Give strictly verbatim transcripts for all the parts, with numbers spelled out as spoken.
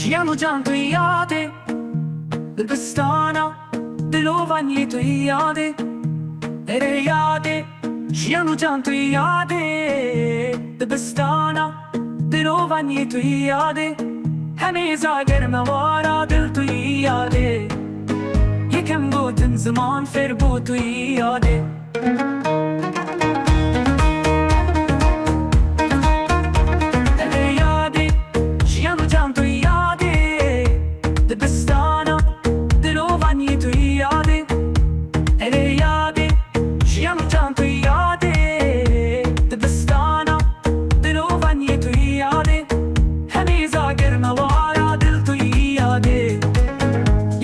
Jiyan û can tu yadê, dibistana, dilovaniyê tu yadê. Erê yadê, jiyan û can tu yadê, dibistana, dilovaniyê tu yadê. Hemêza germewara dil tu yadê. Yekem gotin ziman fêr bû tu yadê. Erê yadê, jiyan û can tu yadê, dibistana, dilovaniyê tu yadê. Erê yadê, jiyan û can tu yadê, dibistana, dilovaniyê tu yadê. Hemêza germewara dil tu yadê.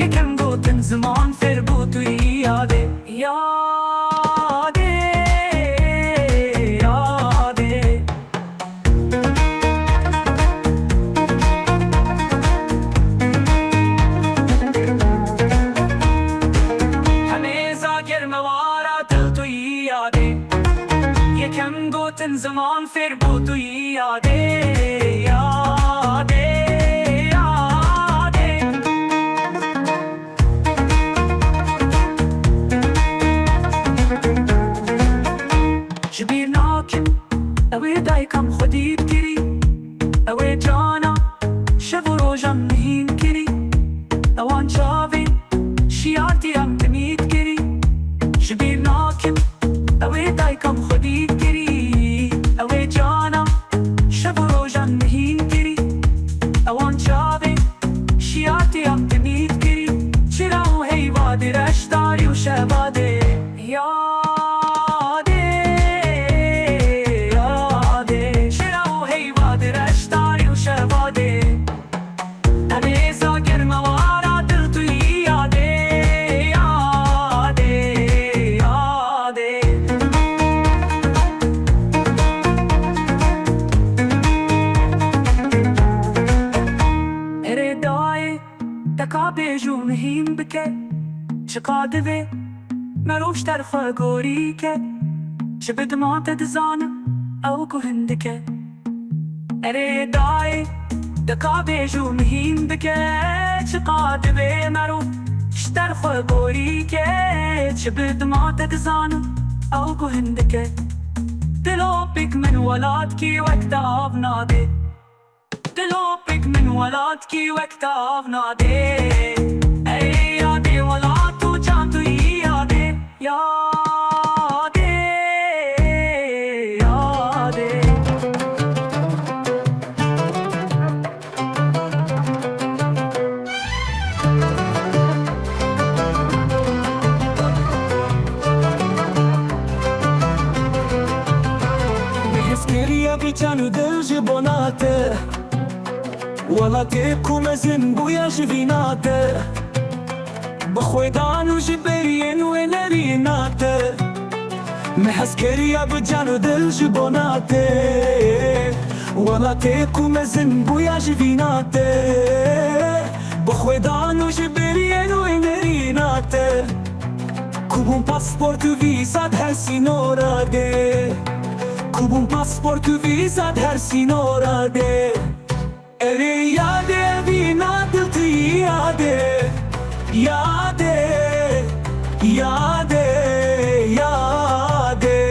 Yekem gotin ziman fêr bû tu yadê. Yadê, yadê. Hemêza germewara dil tu yadê. Yekem gotin ziman fêr bû tu yadê. Yadê, yadê. Ji bîr nakim, ew ê dayikam xwedî dikirî. Ew ê cana, şev û rojan mihîn kirî. Ewan çavên, şiyartiyan timî dikirî. Ji bîr nakim, ew ê dayikam xwedî dikirî. Ew ê cana, şev û rojan mihîn kirî. Ewan çavên, şiyartiyan timî dikirî. Çira û heyva di reşdarî û şevadê. Yadê, yadê. Çira û heyva di reşdarî û şevadê. Hemêza germewara dil tu yadê, yadê, yadê. Erê dayê, deka bêj û mihîn bike, çiqa divê merov ji ter xwe gorî ke, çi bi dima te dizane, ew guhin dike. Erê dayê, deka bêj û mihîn bike, çiqa divê merov ji ter xwe gorî ke, çi bi dima te dizane, ew guhin dike. Dilopik min welatkî wek te av nadê. Dilopik min welatkî wek te av nadê. Ey yadê welat û can tu yî yadê. Yadê, yadê. Min heskiriya bi can û dil ji bona te. Welatê ku mezin bûya ji vîna te. Bi xwedan û ji beriyên wê nerîna te. Me hez kiriya bi can û dil ji bona te. Welatê ku mezin bûya ji vîna te. Bi xwedan û ji beriyên wê nerîna te. Ku bûn pasport û vîza di her sînora de. Ku bûn pasport û vîza di her sînora de. Erê yadê vîna dil tu yadê. Yadê, yadê, yadê.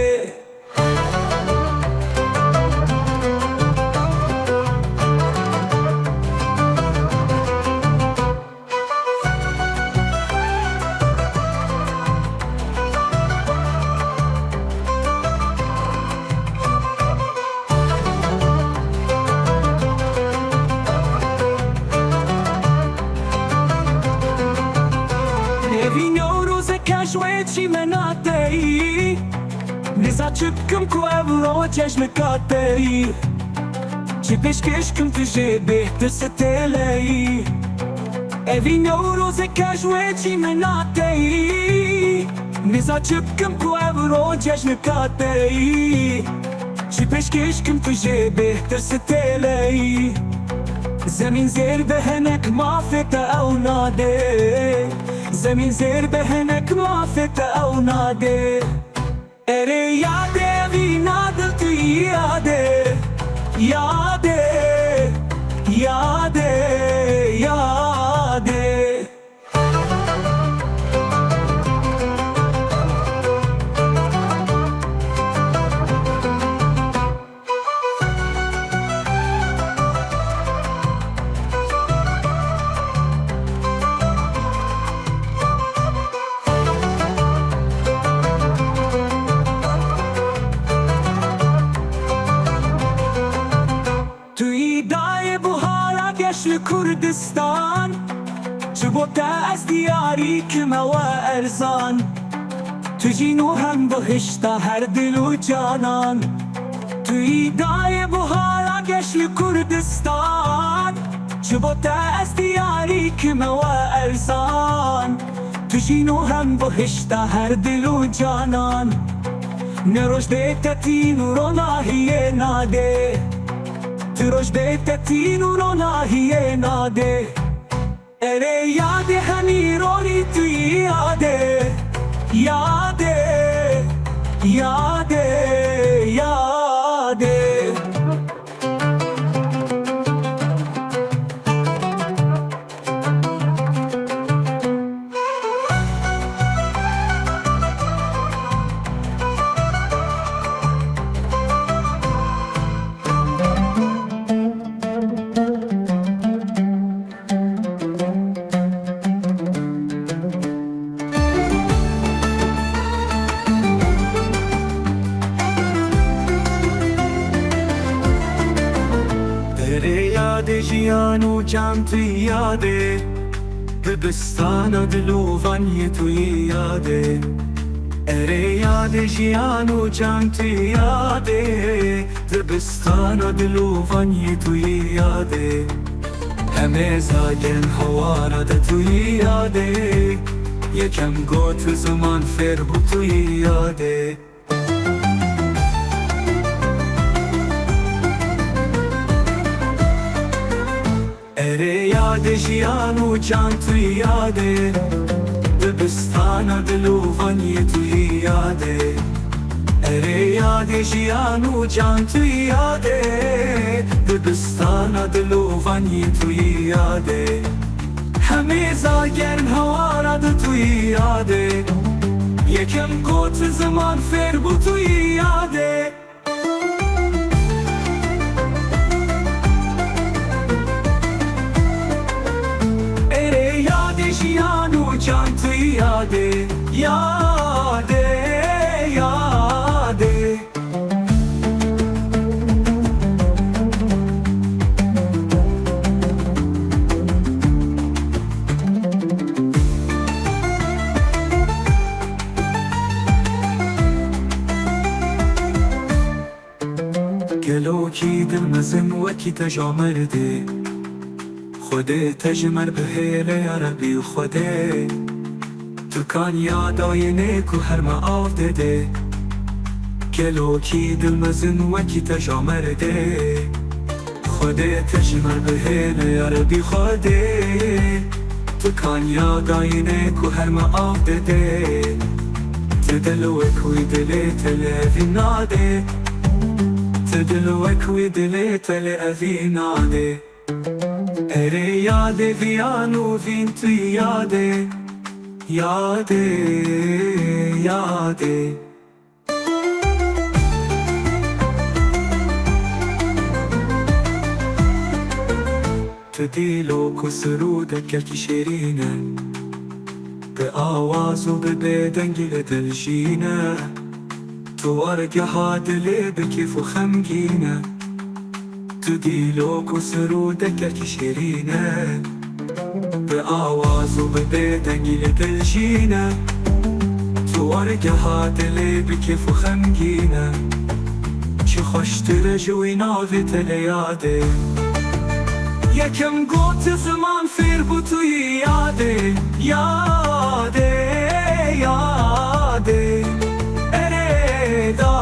Evî Newrozeke ji wê çîmena te yî. Nêza çi bikim ku ev roj cejnika te yî. Çi pêşkêş kim tu jê bêhtir sitêleyî. Evî Newrozeke ji wê çîmena te yî. Nêza çi bikim ku ev roj cejnika te yî. Çi pêşkêş kim tu jê bêhtir sitêleyî. Zemîn zêr bi hinek mafê te ew nadê. Zemîn zêr bi hinek mafê te ew nadê. Erê yadê vîna dil tu yadê. Yadê, yadê, Ji Kurdistan, ji bo te ez diyarî kime we erzan. Tu jî nû hem bihişta her dil û canan. Tu îdayê buhara geş li Kurdistan. Ji bo te ez diyarî kime we erzan. Tu jî nû hem bihişta her dil û canan. Ne roj bê te tîn û ronahiyê nadê. Tu roj bê te tîn û ronahiyê nadê. Erê yadê hemî ronî tu yî yadê. Yadê, yadê, yadê. Derê yadê jiyan û can tu yadê. Dibistana dil û van yê tu yadê. Erê yadê jiyan û can tu yadê. Dibistana dil û van yê tu yadê. Hemê zagen hewara de tu yadê. Yekem got ziman fêr bû tu yadê. Erê yadê jiyan û can tu yadê. Dibistana dil û van yê tu yadê. Erê yadê jiyan û can tu yadê. Dibistana dil û van yê tu yadê. Hemê zagen hewara de tu yadê. Yekem got ziman fêr bû tu yadê. Erê yadê jiyan û can tu yadê. Yadê, yadê. Gelo kî dil mezin wekî te ji Amerê dê. Xwedê te ji me re bihêle ya Rebî Xwedê. Tu kanya dayê nê ku her me av dede. Gelo kî dil mezin wekî te ji Amerê dê. Xwedê te ji me re bihêle ya Rebî Xwedê. Tu kanya dayê nê ku her me av dede. Tu dil wek wî dilê te lê evî nadê. Tu dil wek wî dilê te lê evî nadê. Erê yadê viyan û vîn tu yadê. Yadê, yadê. Tu dîlok û sirûdekekî şêrîn e. Bi awaz û bi bêdengî li dil jîn e. Tu wargeha dilê bi kêf û xemgîn e. Tu dîlok û sirûdekekî şêrîn e. Bi awaz û bi bêdengî li dil jîn e. Tu wargeha dilê bi kêf û xemgîn e. Çi xweştir e ji wî navê te lê yadê. Yekem got ziman fêr bû tu yî yadê. Yadê, yadê. Erê da.